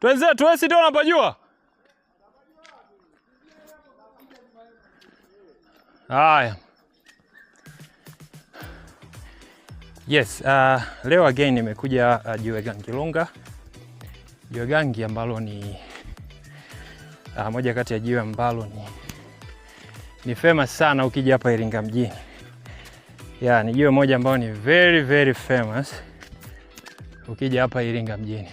Twenzetu, wewe si ndio unapajua? Haya. Yes, leo again nimekuja Jiwe Gangilonga. Jiwe Gangi ambalo ni moja kati ya jiwe ambalo ni famous sana ukija hapa Iringa mjini. Yeah, ni jiwe moja ambalo ni very very famous ukija hapa Iringa mjini.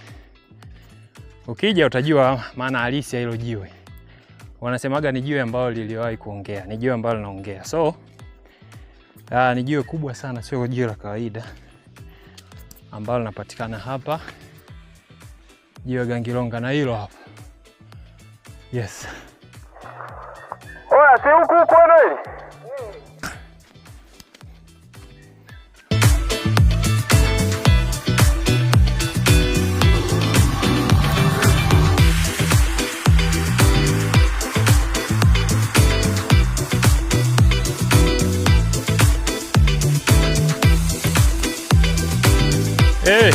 Ukija utajua maana halisi ya hilo jiwe. Wanasemaga ni jiwe ambalo liliwahi kuongea, ni jiwe ambalo linaongea. So, ni jiwe kubwa sana, sio jiwe la kawaida ambalo linapatikana hapa Jiwe Gangilonga, na hilo hapo. Yes. Oya, si huku kwenu hili? Hey.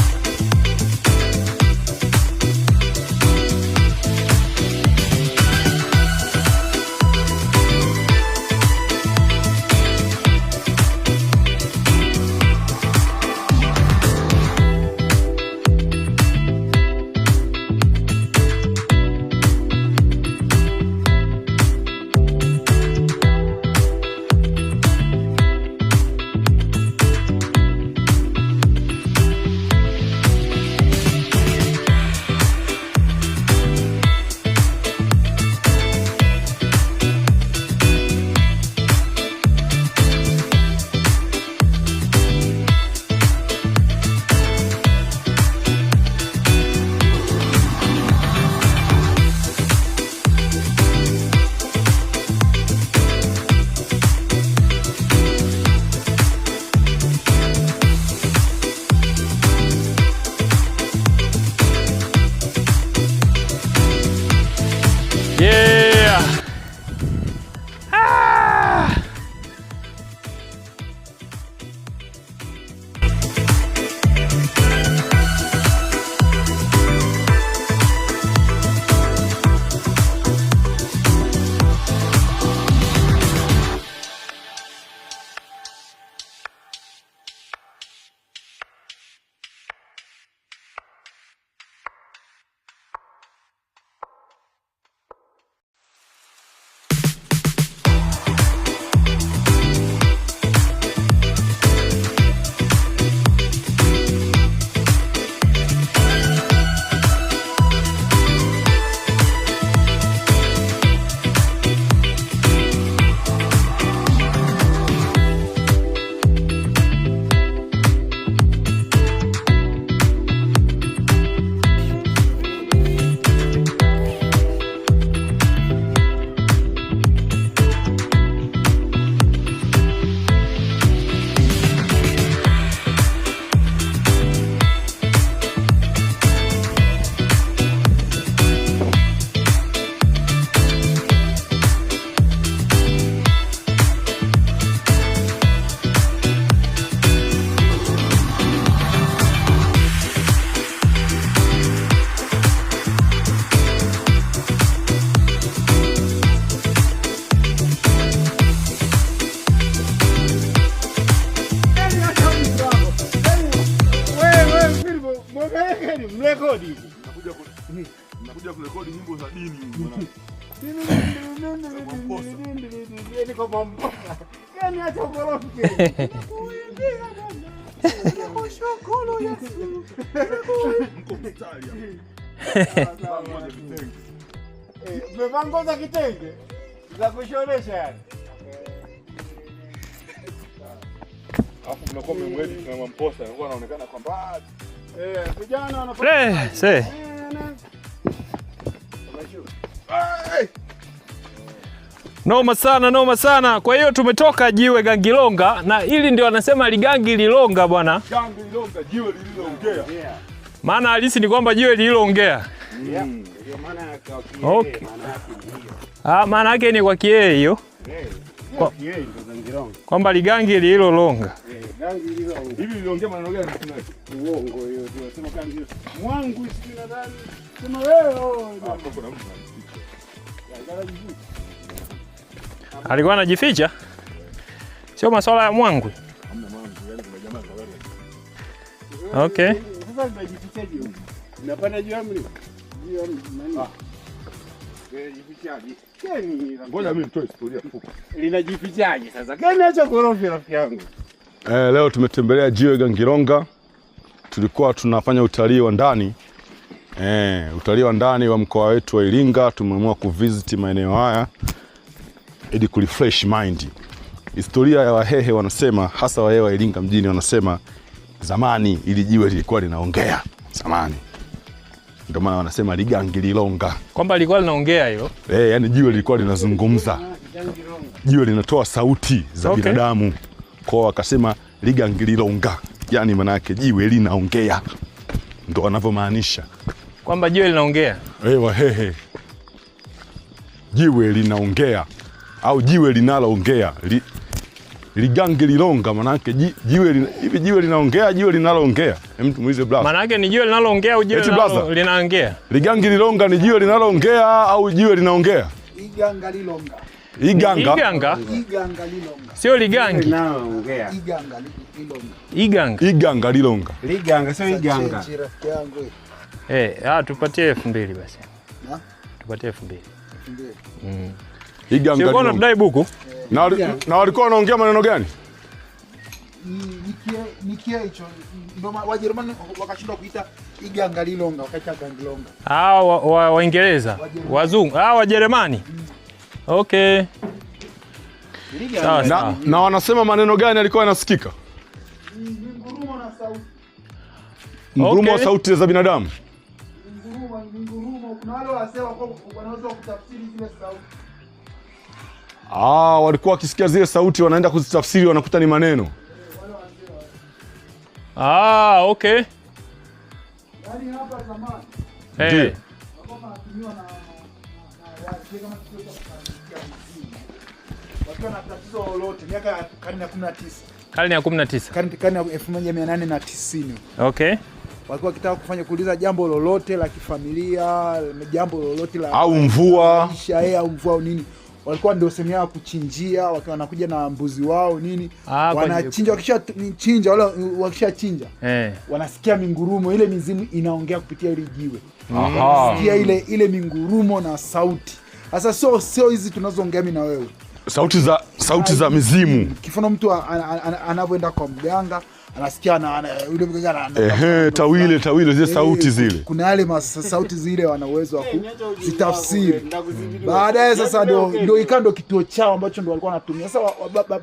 Yeah. Ah! Mrekodi. Nakuja kurekodi nyimbo za dini mwanangu. Niko Mombasa. Yaani acha ukorofi. Nikushukuru Yesu. Mko mstari hapo. Moja vitenge. Mmevaa nguo za kitenge za kushonesha yani. Alafu mnakuwa mmemwedit na Mwamposa, anakuwa anaonekana kwa mbali. Vijana wanapata. Se. Noma sana, noma sana. Kwa hiyo tumetoka Jiwe Gangilonga na hili ndio anasema ligangi lilonga bwana. Gangi lilonga, jiwe lililoongea. Maana halisi ni kwamba jiwe lililoongea. Ndio maana yake kwa Kiee, Okay. maana yake ni hiyo. Ah, maana yake ni kwa Kiee hiyo. Kwa Kiee ndio Gangilonga. Kwamba ligangi lililolonga. Gangi Lilonga. Hivi niliongea maneno gani tunayo? Uongo hiyo ndio. Sema gangi. Mwangu sijui nadhani. Sema wewe. Hapo kuna mtu anajificha. Alikuwa anajificha? Sio masuala ya mwangu. Hamna mwangu, yani kuna jamaa kwa wewe. Okay. Sasa tunajifichaje huko? Unapanda juu ya mlima. Juu ya mlima. Linajifichaje? Ngoja mimi nitoe historia fupi. Linajifichaje sasa? Gani acha korofi rafiki yangu. Leo tumetembelea jiwe Gangilonga. Tulikuwa tunafanya utalii wa ndani. Utalii wa ndani wa mkoa wetu wa Iringa. Tumeamua kuvisit maeneo haya ili kurefresh mind. Historia ya Wahehe wanasema, hasa Wahehe wa Iringa mjini wanasema zamani ili jiwe lilikuwa linaongea. Zamani. Ndio maana wanasema Ligangililonga. Kwamba lilikuwa linaongea hilo. Yani jiwe lilikuwa linazungumza. Jiwe linatoa sauti za binadamu. Kwa wakasema Ligangililonga. Yani maana yake jiwe linaongea. Ndio wanavyomaanisha. Kwamba jiwe linaongea. Wahehe. Jiwe linaongea au jiwe linaloongea. Ligangililonga maana yake jiwe hivi jiwe linaongea, jiwe linaloongea. Mtu muulize brother. Maana yake ni jiwe linaloongea au jiwe linaongea? Ligangililonga ni jiwe linaloongea au jiwe linaongea? Igangalilonga. Iganga. Iganga. Igangalilonga. Sio ligangi. Linaongea. Igangalilonga. Iganga. Igangalilonga. Liganga sio iganga. Rafiki yangu. Tupatie 2000 basi. Na? Tupatie 2000. 2000. Iganga. Sio unadai buku? Na walikuwa wanaongea maneno gani? Nikie hicho ndio Wajerumani wakashindwa kuita Igangalilonga wakaita Gangilonga. Waingereza, wazungu, Wajerumani. Okay. Sawa. Na wanasema maneno gani alikuwa yanasikika? Ngurumo na sauti. Ngurumo wa sauti za binadamu. Ngurumo, kuna wale wasema kwa wanaweza kutafsiri zile sauti. Walikuwa wakisikia zile sauti wanaenda kuzitafsiri wanakuta ni maneno. Okay. Yaani hapa zamani. Ndio. Walikuwa wanatumiwa na wazee kama wakiwa na tatizo lolote miaka ya karne ya 19. Karne ya 19. Karne ya 1890. Okay. Walikuwa wakitaka kufanya kuuliza jambo lolote la kifamilia, jambo lolote la au mvua, maisha au mvua au nini. Walikuwa ndio sehemu yao kuchinjia, wakiwa wanakuja na mbuzi wao nini, wanachinja, wakishachinja wale wakishachinja wanasikia mingurumo, ile mizimu inaongea kupitia ile jiwe. Wanasikia ile mingurumo na sauti. Sasa sio hizi tunazoongea mimi na wewe. Sauti za mizimu. Kifano mtu anavyoenda kwa mganga, anasikia na yule mganga ana tawile zile sauti zile. Kuna yale sauti zile wana uwezo wa kuzitafsiri. Baadaye sasa ndio ikawa kituo chao ambacho ndio walikuwa wanatumia. Sasa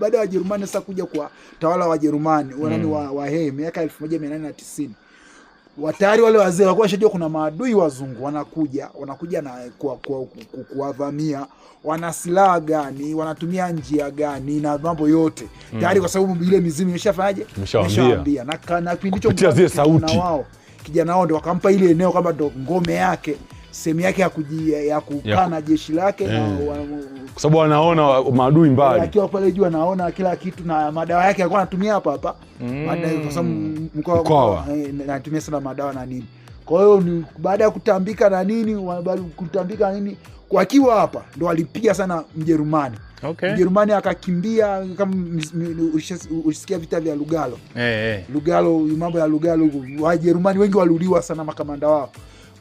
baada ya Wajerumani sasa kuja kwa tawala wa Wajerumani, wanani wa Hehe miaka 1890. Watayari wale wazee walikuwa washajua kuna maadui wazungu wanakuja na kuwavamia, wana silaha gani, wanatumia njia gani na mambo yote. Tayari kwa sababu ile mizimu imeshafanyaje? Imeshawaambia. Na kipindi hicho kupitia zile sauti wao, kijana wao ndio wakampa ile eneo kama ndo ngome yake, sehemu yake ya kukaa na jeshi lake na kwa sababu wanaona maadui mbali. Akiwa pale juu anaona kila kitu na madawa yake alikuwa anatumia hapa hapa. Madawa kwa sababu mkoa anatumia sana madawa na nini. Kwa hiyo ni baada ya kutambika na nini, wakiwa hapa ndo alipiga sana Mjerumani. Okay. Mjerumani akakimbia kama ulisikia vita vya Lugalo. Lugalo, mambo ya Lugalo, Wajerumani wengi waliuliwa sana makamanda wao.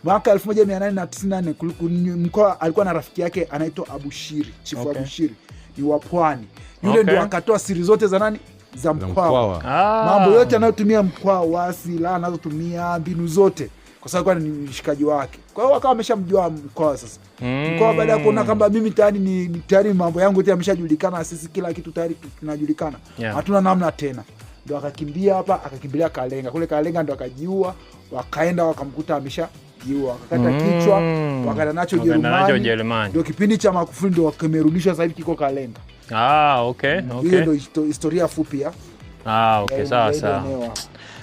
Mwaka 1894 mkoa alikuwa na rafiki yake anaitwa Abushiri, Chifu Abushiri ni wa Pwani. Yule ndio akatoa siri zote za nani? Za Mkwawa. Mambo yote anayotumia Mkwawa, silaha anazotumia, mbinu zote, kwa sababu alikuwa ni mshikaji wake. Kwa hiyo akawa ameshamjua Mkwawa sasa. Mkwawa baada ya kuona kwamba mimi tayari ni tayari mambo yangu yote yameshajulikana, sisi kila kitu tayari tunajulikana. Hatuna namna tena. Ndio akakimbia hapa, akakimbilia Kalenga. Kule Kalenga ndio akajiua, wakaenda wakamkuta ameshajiua, wakakata kichwa, wakaenda nacho Ujerumani. Ndio kipindi cha Magufuli ndio kimerudishwa sasa hivi kiko Kalenga. Okay. Hiyo ndio historia fupi ya. Okay, sawa sawa.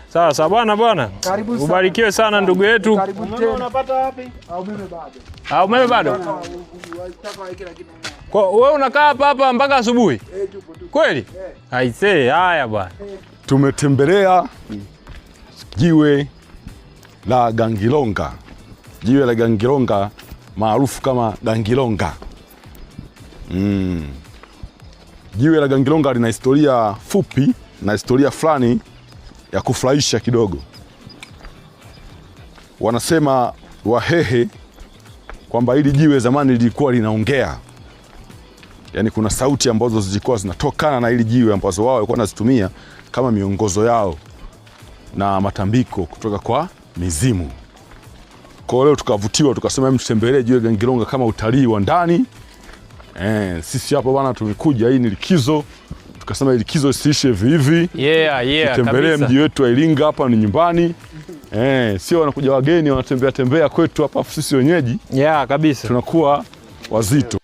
Sawa sawa bwana. Ubarikiwe sana ndugu yetu. Karibu tena. Unapata wapi? Au umeme bado? Umeme bado? Kwa wewe unakaa hapa hapa mpaka asubuhi? Tupo. Kweli? Aisee, haya bwana. Tumetembelea jiwe la Gangilonga, jiwe la Gangilonga maarufu kama Gangilonga. Jiwe la Gangilonga lina historia fupi na historia fulani ya kufurahisha kidogo. Wanasema Wahehe kwamba hili jiwe zamani lilikuwa linaongea, yaani kuna sauti ambazo zilikuwa zinatokana na hili jiwe ambazo wao walikuwa wanazitumia kama miongozo yao na matambiko kutoka kwa mizimu. Kwa hiyo leo tukavutiwa, tukasema hebu tutembelee jiwe Gangilonga kama utalii wa ndani. Sisi hapa bwana tumekuja, hii ni likizo, tukasema likizo isiishe hivi hivi. Tutembelee mji wetu wa Iringa, hapa ni nyumbani. Sio wanakuja wageni wanatembea tembea kwetu hapa, sisi wenyeji Yeah, kabisa. tunakuwa wazito.